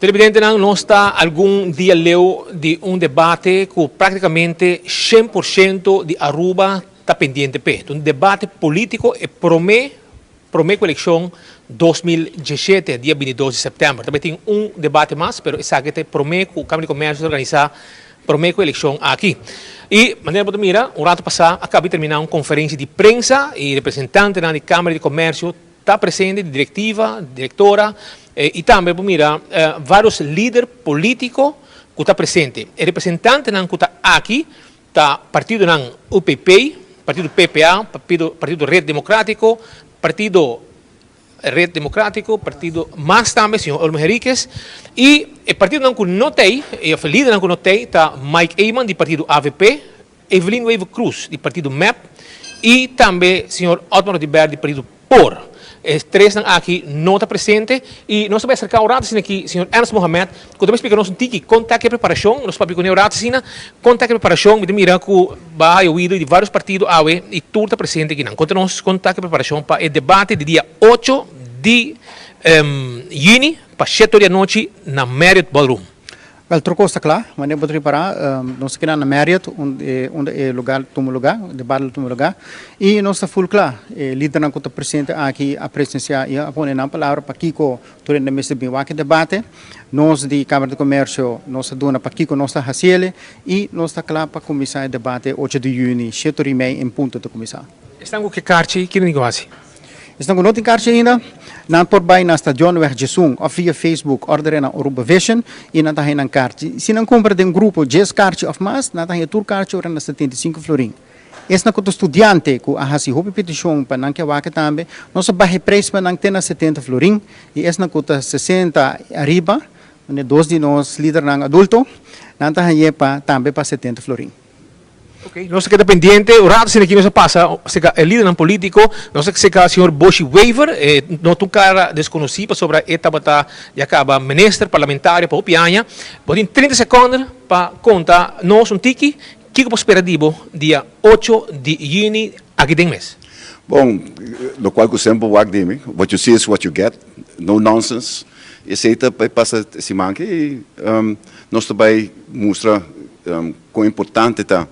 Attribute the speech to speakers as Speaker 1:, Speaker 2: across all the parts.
Speaker 1: Televidentenan, nos ta algun dia leu di un debate ku práktikamente 100% di Aruba ta pendiente p'e. Un debate polítiko e promé promé ku elekshon 2017, dia 22 di sèptèmber. Tambe tin un debate mas, pero esaki ta e promé ku Kámara di Komèrsio ta organisá promé ku elekshon aki. I manera bo ta mira, un ratu pasá a kaba di terminá un konferensia di prensa i representantenan di Kámara di Komèrsio ta presente, di direktiva, direktora, i tambe bo mira vários lider polítiko ku ta presente. E representantenan ku ta aki ta partidonan UPP, partido PPA, partido partido Red Democrático, partido Red Democrático, partido mas tambe, señor Olmo Henriquez, i e partidonan ku no t'ei, òf e lidernan ku no t'ei ta Mike Eman di partido avp, Evelyn Wever Croes di partido mep i tambe señor Otmar Oduber di partido por. E tresnan aki no ta presente i nos ta bai aserká un rato asina aki señor Ernst Mohamed ku ta bai splika nos un tiki kon ta ki e preparashon. Nos papia kuné un rato asina kon ta ki e preparashon. Mi ta mira ku bo a haya oido di vários partido awe i tur ta presente akinan. Konta nos kon ta ki e preparashon pa e debate di dia 8 di yüni pa shete or di anochi na Marriott Ballroom.
Speaker 2: Wel, tur kos ta kla. Wanneer bo ta ripará, nos ta keda na Marriott, unda e lugar tuma lugá, e debate lo tuma lugá, i nos ta ful kla. E lidernan ku ta presente aki a presensiá i a pone nan palabra pakiko tur hende mester bin wak e debate. Nos di Kámara di Komersio nos a duna pakiko nos ta hasiel i nos ta kla pa kuminsá e debate ocho di yüni, shete ora i mei en punto ta kuminsá.
Speaker 1: Esnan ku ke karchi, kiko nan tin ku hasi?
Speaker 2: Esnan ku no tin karchi ainda, nan por bai na Stadionweg 11 òf via Facebook òrder'é na Aruba Vision i nan ta haña nan karchi. Si nan kumpra den grupo 10 karchi òf mas, nan ta haña tur karchi ora na 75 florin. Esnan ku ta studiante ku a hasi hopi petishon pa nan ke wak tambe, nos a baha e preis pa nan te na 70 florin i esnan ku ta 60 ariba, manera dos di nos lidernan adulto, nan ta hañ'é pa tambe pa 70 florin.
Speaker 1: Ok, nos ta keda pendiente. Un rato asina aki nos a pasa serka e lidernan politico. Nos a serka señor Boshy Wever, e no ta un cara desconoci pasobra e tabata ya caba minister parlamentario pa hopi aña. Bo tin 30 seconde pa conta nos un tiki kico bo spera di bo dia 8 di juni aki den mes.
Speaker 3: Bon, locual cu semper wak di mi, what you see is what you get, no nonsense. Esey ta bay pasa siman aki y nos ta bay mustra Kon importante ta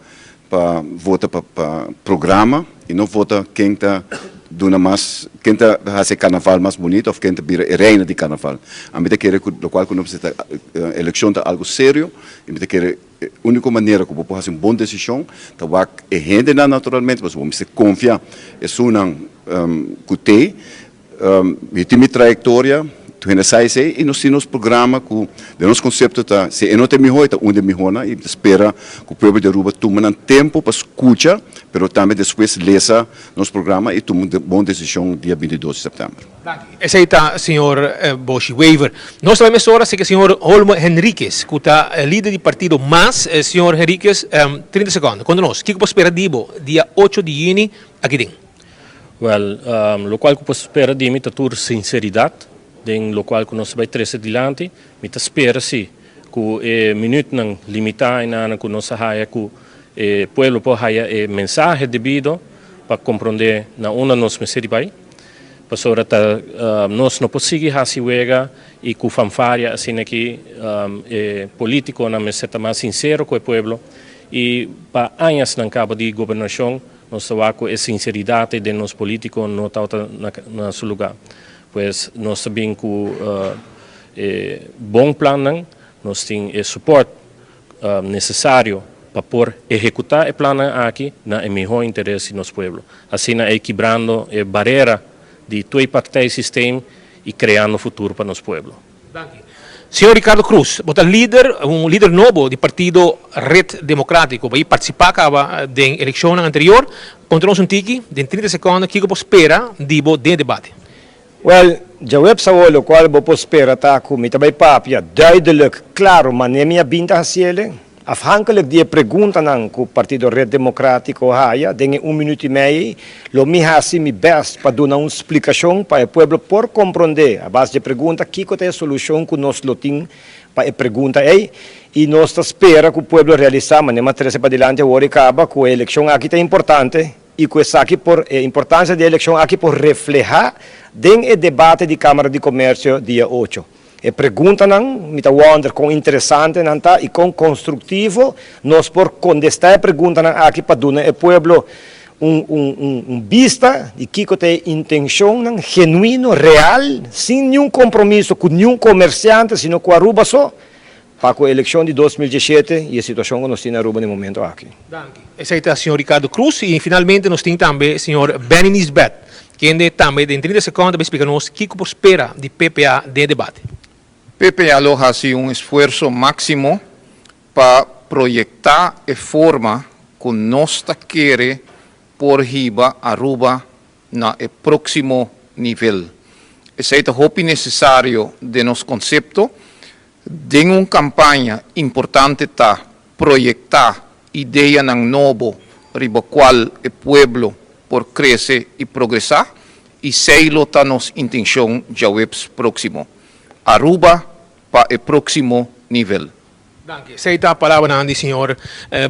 Speaker 3: pa vota pa pa programa i no vota ken ta duna mas, ken ta hasi e karnaval mas bunito òf ken ta bira e reina di karnaval. Ami ta kere ku lokual ku nos mester ta elekshon ta algu serio i mi ta kere e úniko manera ku bo por hasi un bon desishon ta wak e hendenan naturalmente pasobra bo mester konfia esunnan ku t'ei. Mi tin mi trayektoria, tur hende sa esei i nos tin nos programa ku den nos konsepto ta si e no ta e mihó e ta un di e mihónan i mi ta spera ku pueblo di Aruba tuma nan tempu pa skucha pero tambe despues lesa nos programa i tuma un bon desishon dia 22 di sèptèmber.
Speaker 1: Danki. Esei ta señor Boshy Wever. Nos ta bai mesora si ke señor Holmo Henriquez ku ta lider di partido mas. Señor Henriquez, 30 sekondo. Konta nos, kiko por spera di bo dia 8 di yüni aki den?
Speaker 4: Wèl, lokual ku por spera di mi ta tur sinseridat den lokual ku nos ta bai trese dilanti. Mi ta spera si ku e minütnan limitá enanan ku nos a haya ku e pueblo por haya e mensahe debido pa komprondé na unda nos mester di bai. Pasobra ta nos no por sigui hasi wega i ku fanfaria asina ki e polítikonan mester ta mas sinsero ku e pueblo i pa añasnan kaba di gobernashon. Nos ta wak ku e sinseridat ei den nos polítiko no tabata na su lugá. Pues nos ta bin ku e bon plannan, nos tin e supòrt nesesario pa por ehekutá e plannan aki na e mihó interes di nos pueblo. Asina ei kibrando e barera di tweepartijsysteem i kreando futuro pa nos pueblo.
Speaker 1: Danki. Señor Ricardo Croes, bo ta lider, un lider nobo di partido Red Democratico. Bo a participa caba den eleccionnan anterior. Conta nos un tiki, den 30 secondo, kico bo spera di bo den e debate?
Speaker 5: Wel, djaweps awor locual bo por spera ta cu mi ta bay papia duidelijk, claro, mane mi a bin ta haciele. Afhankelijk di e preguntanan ku Partido Red Demokratiko haya den e un minuut i mei ei, lo mi hasi mi bèst pa duna un splikashon pa e pueblo por komprondé a base di e pregunta kiko ta e solushon ku nos lo tin pa e pregunta ei. I nos ta spera ku pueblo realisá, manera mi a trese padilanti awor i kaba, ku e elekshon aki ta importante i ku esaki por e importansia di e elekshon aki por reflehá den e debate di Kámara di Komersio dia 8. E preguntanan, mi ta wonder kon interesante nan ta i kon konstruktivo nos por kontestá e preguntanan aki pa duna e pueblo un un un un bista di kiko ta e intenshonnan genuino, real, sin niun kompromiso ku niun komersiante, sino ku Aruba so, pa ku e elekshon di 2017 i e situashon ku nos tin na Aruba na e momento aki.
Speaker 1: Danki. Esei ta señor Ricardo Croes i finalmente nos tin tambe señor Benny Nisbet, kende tambe den 30 seconde ta bay splica nos kico por spera di PPA den e debate.
Speaker 6: PPA lo haci un esfuerso maximo pa proyecta e forma cu nos ta kere por hiba Aruba na e proximo nivel. Esey ta hopi necesario den nos concepto. Den un campaña importante ta proyecta ideanan nobo riba cual e pueblo por crece y progresa y sey lo ta nos intencion djaweps proximo. Aruba pa e proximo nivel.
Speaker 1: Danki. Esey ta palabranan di señor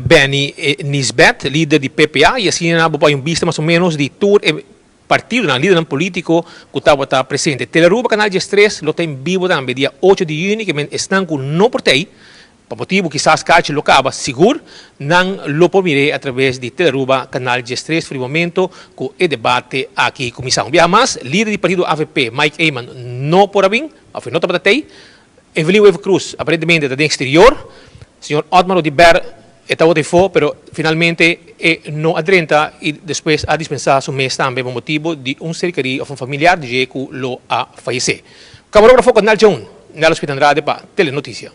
Speaker 1: Benny Nisbet, lider di PPA, y asina bo por hay un bista mas o menos di tur e partidonan, lidernan politico cu tabata presente. Telearuba Canal 13 lo ta en bibo tambe dia 8 di juni, ke men esnan cu no por ta ey, pa motibu kisas kachi lo kaba sigur, nan lo por mir'é atraves di Telearuba Canal 13 for di momento cu e debate aki cuminsa. Un biaha mas, lider di partido avp, Mike Eman, no por a bin, of e no tabata tey. Evelyn Wever Croes aparentemente ta den exterior. Señor Otmar Oduber e tabata efo, pero finalmente e no a drenta y despues a dispensa su mes tambe pa motibo di un ser keri of un familiar di dje cu lo a fayece. Camarógrafo Canal Joan, Nelo Smith Andrade pa Telenoticia.